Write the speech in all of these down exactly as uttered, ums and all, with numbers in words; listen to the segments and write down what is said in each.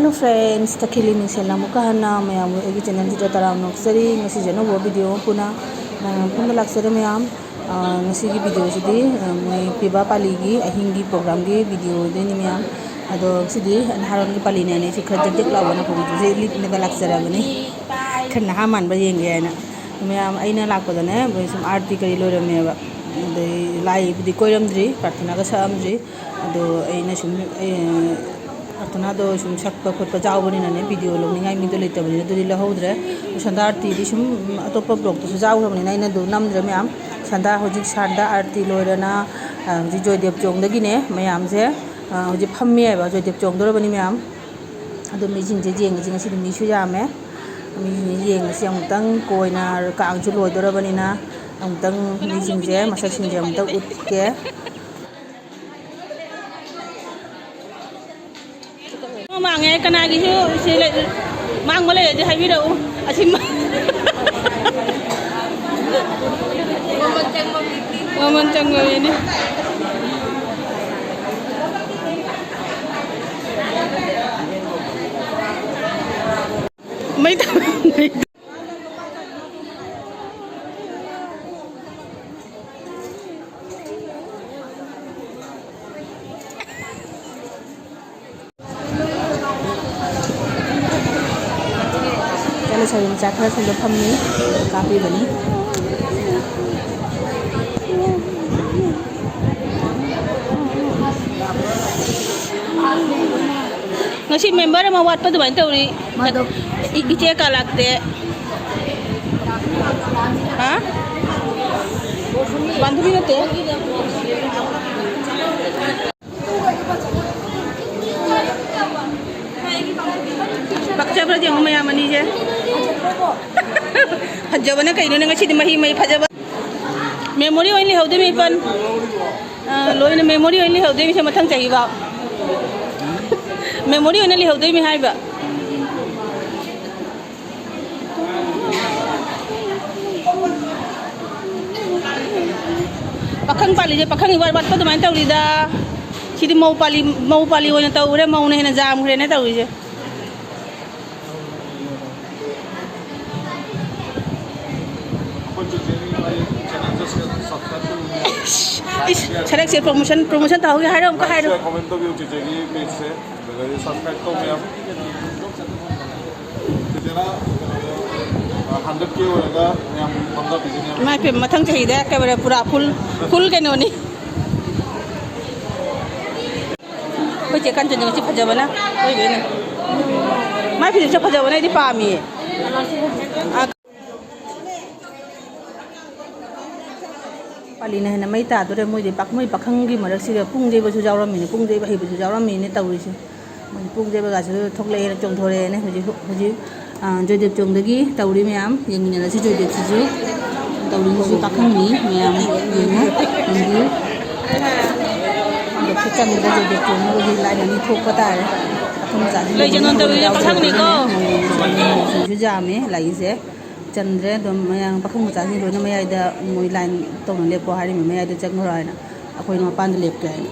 Hello friends, ꯇꯈꯤꯂꯤ ꯃꯤꯡꯁꯦꯜꯅ ꯑꯃꯨꯛꯀ ꯍꯟꯅ ꯃꯌꯥꯝꯕꯨ ꯑꯩꯒꯤ channelꯁꯤꯗ ꯇꯔꯥꯝꯅ ꯑꯣꯛꯆꯔꯤ꯫ ꯉꯁꯤꯁꯦ ꯑꯅꯧꯕ video ꯑꯃ ꯄꯨꯅ ꯃꯌꯥꯝ ꯃꯐꯝꯗ ꯂꯥꯛꯆꯔꯦ ꯃꯌꯥꯝ꯫ ꯑ, ꯉꯁꯤꯒꯤ videoꯁꯤꯗꯤ, ꯑ, ꯃꯣꯏ ꯄꯤꯕ ꯄꯥꯂꯤꯒꯤ ꯑꯍꯤꯡꯒꯤ programꯒꯤ videoꯗꯨꯅꯤ ꯃꯌꯥꯝ꯫ ꯑꯗꯣ ꯉꯁꯤꯗꯤ ꯅꯍꯥꯔꯣꯜꯒꯤ ꯄꯥꯂꯤꯅꯦꯅ ꯑꯩꯁꯦ ꯈꯔ ꯖꯛ ꯖꯛ ꯂꯥꯎꯕꯅ ꯄꯨꯕꯤꯗꯨꯁꯦ ꯂꯤꯠꯂꯒ ꯂꯥꯛꯆꯔꯕꯅꯤ꯫ ꯈꯔ ꯅꯍꯥ ꯃꯥꯟꯕ ꯌꯦꯡꯒꯦ ꯍꯥꯏꯅ꯫ ꯃꯌꯥꯝ ꯑꯩꯅ ꯂꯥꯛꯄꯗꯅꯦ ꯃꯣꯏ ꯁꯨꯝ ꯑꯥꯔꯇꯤ ꯀꯔꯤ ꯂꯣꯏꯔꯝꯃꯦꯕ꯫ ꯑꯗꯩ ꯂꯥꯏꯕꯨꯗꯤ ꯀꯣꯏꯔꯝꯗ꯭ꯔꯤ, ꯄ꯭ꯔꯥꯔꯊꯅꯥꯒ ꯁꯛꯑꯝꯗ꯭ꯔꯤ꯫ ꯑꯗꯣ ꯑꯩꯅ ꯁꯨꯝ, ꯑꯦ, ꯄ꯭ꯔꯥꯔꯊꯅꯥꯗꯣ ꯁꯨꯝ ꯁꯛꯄ ꯈꯣꯠꯄ ꯌꯥꯎꯕꯅꯤꯅꯅꯦ, video ꯂꯧꯅꯤꯡꯉꯥꯏ ꯃꯤꯗꯣ ꯂꯩꯇꯕꯅꯤꯅ ꯑꯗꯨꯗꯤ ꯂꯧꯍꯧꯗ꯭ꯔꯦ꯫ ꯁꯟꯗꯥ ꯑꯥꯔꯇꯤꯗꯤ ꯁꯨꯝ, ꯎꯝ, ꯑꯇꯣꯞꯄ vlogꯇꯁꯨ ꯌꯥꯎꯈ꯭ꯔꯕꯅꯤꯅ ꯑꯩꯅ ꯑꯗꯨ ꯅꯝꯗ꯭ꯔꯦ ꯃꯌꯥꯝ꯫ ꯁꯟꯗꯥ, ꯍꯧꯖꯤꯛ ꯁꯟꯗꯥ ꯑꯥꯔꯇꯤ ꯂꯣꯏꯔꯅ, ꯑ, ꯍꯧꯖꯤꯛ ꯖꯣꯏꯗꯦꯕ ꯆꯣꯡꯗꯒꯤꯅꯦ ꯃꯌꯥꯝꯁꯦ, ꯑ, ꯍꯧꯖꯤꯛ ꯐꯝꯃꯤ ꯍꯥꯏꯕ, ꯖꯣꯏꯗꯦꯕ ꯆꯣꯡꯗꯣꯔꯕꯅꯤ ꯃꯌꯥꯝ꯫ ꯑꯗꯨ ꯃꯤꯁꯤꯡꯁꯦ ꯌꯦꯡꯉꯁꯤ, ꯉꯁꯤꯗꯤ ꯃꯤꯁꯨ ꯌꯥꯝꯃꯦ꯫ ꯃꯤꯁꯤꯡꯁꯦ ꯌꯦꯡꯉꯁꯤ ꯑꯃꯨꯛꯇꯪ, ꯀꯣꯏꯅ ꯀꯥꯡꯁꯨ ꯂꯣꯏꯗꯣꯔꯕꯅꯤꯅ ꯑꯃꯨꯛꯇꯪ ꯃꯤꯁꯤꯡꯁꯦ, ꯃꯁꯛꯁꯤꯡꯁꯦ ꯑꯃꯨꯛꯇꯪ ꯎꯠꯀꯦ꯫ ꯃꯥꯡꯉꯦ, ꯀꯅꯥꯒꯤꯁꯨ ꯁꯤ ꯂꯩ-, ꯃꯥꯡꯕ ꯂꯩꯔꯗꯤ ꯍꯥꯏꯕꯤꯔꯛꯎ꯫ ꯑꯁꯤ ꯃ-, ꯃꯃꯜ ꯆꯪꯕ ꯃꯤꯅꯤ꯫ ꯃꯩ ꯊꯥ-, ꯃꯩ ꯆꯠꯂ ꯁꯥꯕꯤ ꯃꯆꯥ ꯈꯔ ꯁꯣꯝꯗ ꯐꯝꯃꯤ, ꯀꯥꯞꯄꯤꯕꯅꯤ꯫ ꯉꯁꯤ member ꯑꯃ ꯋꯥꯠꯄ ꯑꯗꯨꯃꯥꯏꯅ ꯇꯧꯔꯤ꯫ ꯃꯥꯗꯣ ꯏ-, ꯏꯆꯦ ꯀꯥ ꯂꯥꯛꯇꯦ꯫ ꯍꯥ? ꯕꯥꯟꯙꯕꯤ ꯅꯠꯇꯦ꯫ ꯄꯛꯆꯕ꯭ꯔꯥ ꯌꯦꯡꯉꯨ ꯃꯌꯥꯝ ꯑꯅꯤꯁꯦ꯫ ꯐꯖꯕꯅ ꯀꯩꯅꯣꯅꯦ ꯉꯁꯤꯗꯤ ꯃꯍꯤ ꯃꯍꯤ ꯐꯖꯕ꯫ Memory ꯑꯣꯏꯅ ꯂꯩꯍꯧꯗꯣꯏꯅꯤ ꯏꯄꯟ꯫ ꯑ, ꯂꯣꯏꯅ memory ꯑꯣꯏꯅ ꯂꯩꯍꯧꯗꯣꯏꯅꯤ ꯁꯦ ꯃꯊꯪ ꯆꯍꯤꯐꯥꯎ꯫ Memory ꯑꯣꯏꯅ ꯂꯩꯍꯧꯗꯣꯏꯅꯤ ꯍꯥꯏꯕ꯫ ꯄꯥꯈꯪ ꯄꯥꯜꯂꯤꯁꯦ ꯄꯥꯈꯪ ꯏꯋꯥꯠ ꯋꯥꯠꯄ ꯑꯗꯨꯃꯥꯏꯅ ꯇꯧꯔꯤꯗ꯫ ꯁꯤꯗꯤ ꯃꯧ ꯄꯥꯜꯂꯤ, ꯃꯧ ꯄꯥꯜꯂꯤ ꯑꯣꯏꯅ ꯇꯧꯈ꯭ꯔꯦ, ꯃꯧꯅ ꯍꯦꯟꯅ ꯌꯥꯝꯈ꯭ꯔꯦꯅꯦ ꯇꯧꯔꯤꯁꯦ꯫ ꯏꯁ, ꯁꯔꯛꯁꯦ promotion, promotion ꯇꯧꯍꯧꯒꯦ ꯍꯥꯏꯔꯣ, ꯑꯃꯨꯛꯀ ꯍꯥꯏꯔꯣ꯫ Comment ꯇꯧꯕꯤꯌꯨ ꯆꯤꯆꯦꯒꯤ page ꯁꯦ, ꯑꯗꯨꯗꯒꯤ subscribe ꯇꯧꯕ ꯌꯥꯝ꯫ ꯆꯤꯆꯦꯅ, ꯑ, hundred K ꯑꯣꯏꯔꯒ ꯃꯌꯥꯝ ꯄꯥꯝꯖꯕꯤꯒꯅꯤ꯫ ꯏꯃꯥ ꯏꯄꯦꯝ, ꯃꯊꯪ ꯆꯍꯤꯗ ꯑꯦꯀꯦꯕꯥꯔꯦ ꯄꯨꯔꯥ full, full ꯀꯩꯅꯣꯅꯤ꯫ ꯑꯩꯈꯣꯏ ꯆꯦ ꯀꯥꯟꯆꯟꯁꯦ ꯉꯁꯤ ꯐꯖꯕꯅ ꯂꯣꯏꯗꯣꯏꯅꯦ꯫ ꯃꯥꯏ ꯐꯤꯖꯦꯠꯁꯦ ꯐꯖꯕꯅ ꯑꯩꯗꯤ ꯄꯥꯝꯃꯤꯌꯦ꯫ ꯑ, ꯄꯥꯂꯤꯅ ꯍꯦꯟꯅ ꯃꯩ ꯇꯥꯗꯣꯔꯦ꯫ ꯃꯣꯏꯗꯤ ꯄꯥꯛ-, ꯃꯣꯏ ꯄꯥꯈꯪꯒꯤ ꯃꯔꯛꯁꯤꯗ ꯄꯨꯡ ꯌꯩꯕꯁꯨ ꯌꯥꯎꯔꯝꯃꯤꯅꯦ, ꯄꯨꯡ ꯌꯩꯕ ꯍꯩꯕꯁꯨ ꯌꯥꯎꯔꯝꯃꯤꯅꯦ ꯇꯧꯔꯤꯁꯦ꯫ ꯃꯣꯏ ꯄꯨꯡ ꯌꯩꯕꯒꯁꯨ ꯊꯣꯛꯂꯛꯑꯦꯅ ꯆꯣꯡꯊꯣꯔꯛꯑꯦꯅꯦ꯫ ꯍꯧꯖꯤꯛ, ꯍꯧꯖꯤꯛ, ꯑ, ꯖꯣꯏꯗꯦꯕ ꯆꯣꯡꯗꯒꯤ ꯇꯧꯔꯤ ꯃꯌꯥꯝ ꯌꯦꯡꯃꯤꯟꯅꯔꯁꯤ꯫ ꯖꯣꯏꯗꯦꯕꯁꯤꯁꯨ ꯇꯧꯔꯤꯁꯤꯁꯨ ꯄꯥꯈꯪꯅꯤ ꯃꯌꯥꯝ ꯌꯦꯡꯉꯨ꯫ ꯌꯦꯡꯕꯤꯌꯨ꯫ ꯍꯟꯗꯛꯁꯨ ꯆꯟꯗ꯭ꯔꯦ ꯖꯣꯏꯗꯦꯕ ꯆꯣꯡꯅꯕꯒꯤ line ꯑꯅꯤ ꯊꯣꯛꯄ ꯇꯥꯔꯦ꯫ ꯄꯥꯈꯪ ꯃꯆꯥꯁꯤꯡ ꯂꯩꯖꯅꯣ ꯇꯧꯔꯤꯁꯦ ꯄꯥꯈꯪꯅꯤꯀꯣ꯫ ꯃꯧꯁꯤꯡꯁꯨ ꯌꯥꯝꯃꯦ ꯂꯥꯛꯏꯁꯦ꯫ ꯆꯟꯗ꯭ꯔꯦ ꯑꯗꯨꯝ ꯃꯌꯥꯝ ꯄꯥꯈꯪ ꯃꯆꯥꯁꯤꯡ ꯂꯣꯏꯅ ꯃꯌꯥꯏꯗ ꯃꯣꯏ line ꯇꯧꯅ ꯂꯦꯞꯄꯣ ꯍꯥꯏꯔꯤꯃꯤ, ꯃꯌꯥꯏꯗ ꯆꯪꯈ꯭ꯔꯣ ꯍꯥꯏꯅ꯫ ꯑꯩꯈꯣꯏꯅ ꯃꯄꯥꯟꯗ ꯂꯦꯞꯀꯦ ꯍꯥꯏꯅ꯫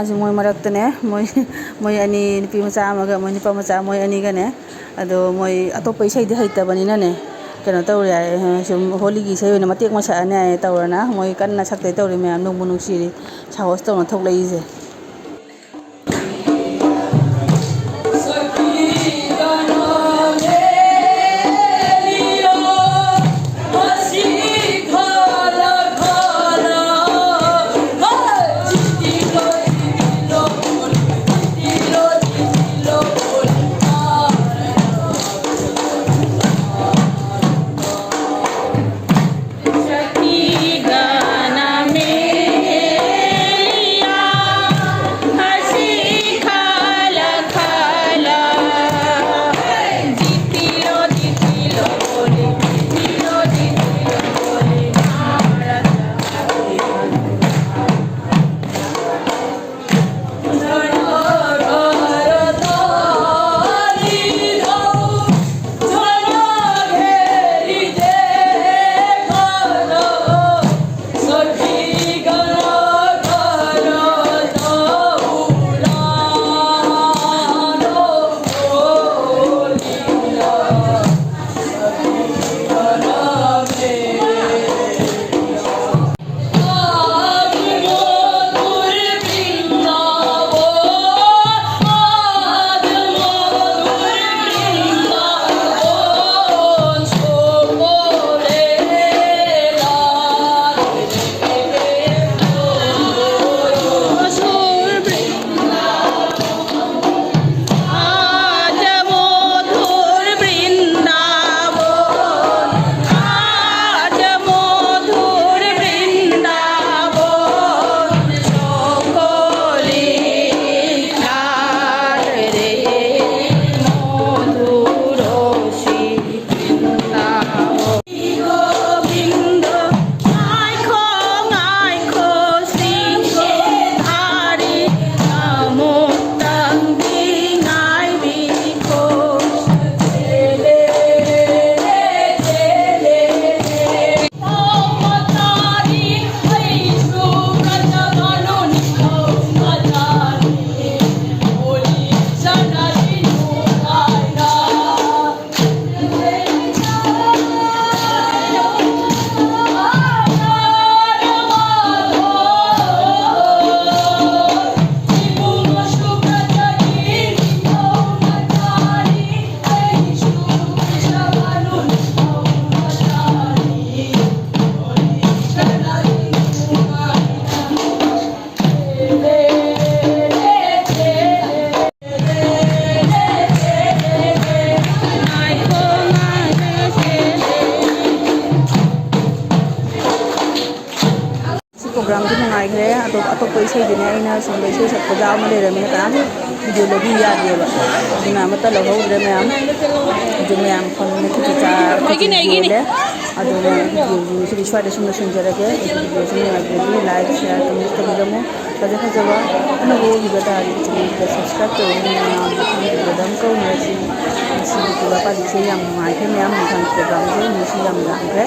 ꯁꯤ ꯃꯣꯏ ꯃꯔꯛꯇꯅꯦ, ꯃꯣꯏ, ꯃꯣꯏ ꯑꯅꯤ, ꯅꯨꯄꯤ ꯃꯆꯥ ꯑꯃꯒ ꯃꯣꯏ ꯅꯨꯄꯥ ꯃꯆꯥ, ꯃꯣꯏ ꯑꯅꯤꯒꯅꯦ꯫ ꯑꯗꯣ ꯃꯣꯏ ꯑꯇꯣꯞꯄ ꯏꯁꯩꯗꯤ ꯍꯩꯇꯕꯅꯤꯅꯅꯦ, ꯀꯩꯅꯣ ꯇꯧꯔꯦ ꯍꯥꯏꯌꯦ, ꯁꯨꯝ ꯍꯣꯂꯤꯒꯤ ꯏꯁꯩ ꯑꯣꯏꯅ ꯃꯇꯦꯛ ꯑꯃ ꯁꯛꯑꯅꯤ ꯍꯥꯏꯌꯦ ꯇꯧꯔꯅ꯫ ꯃꯣꯏ ꯀꯟꯅ ꯁꯛꯇꯣꯏ ꯇꯧꯔꯤ ꯃꯌꯥꯝ, ꯅꯨꯡꯕꯨ ꯅꯨꯡꯁꯤꯔꯤ, ꯁꯥꯍꯣꯁ ꯇꯧꯅ ꯊꯣꯛꯂꯛꯏꯁꯦ꯫ ꯄ꯭ꯔꯣꯒ꯭ꯔꯥꯝꯁꯨ ꯅꯨꯡꯉꯥꯏꯈ꯭ꯔꯦ꯫ ꯑꯇꯣꯞ ꯑꯇꯣꯞꯄ ꯏꯁꯩꯗꯨꯅꯦ ꯑꯩꯅ ꯁꯣꯝꯗ ꯏꯁꯩ ꯁꯛꯄ ꯌꯥꯎꯅ ꯂꯩꯔꯕꯅꯤꯅ ꯀꯅꯥꯝ ꯚꯤꯗꯤꯑꯣ ꯂꯧꯕꯤ ꯌꯥꯗꯦꯕ꯫ ꯑꯗꯨꯅ ꯑꯃꯠꯇ ꯂꯧꯍꯧꯗ꯭ꯔꯦ ꯃꯌꯥꯝ꯫ ꯑꯗꯨ ꯃꯌꯥꯝ ꯐꯝꯗꯅ ꯈꯦꯆꯤ ꯆꯥ-, ꯈꯦꯆꯤ ꯑꯩꯒꯤꯅꯦ, ꯑꯩꯒꯤꯅꯦ꯫ ꯌꯣꯜꯂꯦ꯫ ꯑꯗꯨꯅ ꯚꯤꯗꯤꯑꯣꯁꯤ ꯁꯤꯗꯤ ꯁ꯭ꯋꯥꯏꯗ ꯁꯨꯝ ꯂꯣꯏꯁꯤꯟꯖꯔꯒꯦ꯫ ꯑꯩꯒꯤ ꯚꯤꯗꯤꯑꯣꯁꯤ ꯅꯨꯡꯉꯥꯏꯕꯤꯔꯗꯤ like, share, comment ꯇꯧꯕꯤꯔꯝꯃꯨ꯫ ꯐꯖ ꯐꯖꯕ ꯑꯅꯧꯕ ꯑꯣꯏꯕꯤꯕ ꯇꯥꯔꯗꯤ ꯆꯦꯅꯦꯜꯁꯤꯗ subscribe ꯇꯧꯕꯤꯌꯨ꯫ ꯃꯌꯥꯝꯗ ꯈꯪꯕꯤꯕꯗ ꯑꯃꯨꯛ ꯀꯧꯅꯔꯁꯤ꯫ ꯉꯁꯤꯒꯤ ꯄꯨꯂꯞ ꯄꯥꯂꯤꯁꯦ ꯌꯥꯝ ꯅꯨꯡꯉꯥꯏꯈ꯭ꯔꯦ꯫ ꯃꯌꯥꯝ ꯃꯊꯪ ꯄ꯭ꯔꯣꯒ꯭ꯔꯥꯝꯁꯦ ꯃꯤꯁꯨ ꯌꯥꯝ ꯌꯥꯝꯈ꯭ꯔꯦ꯫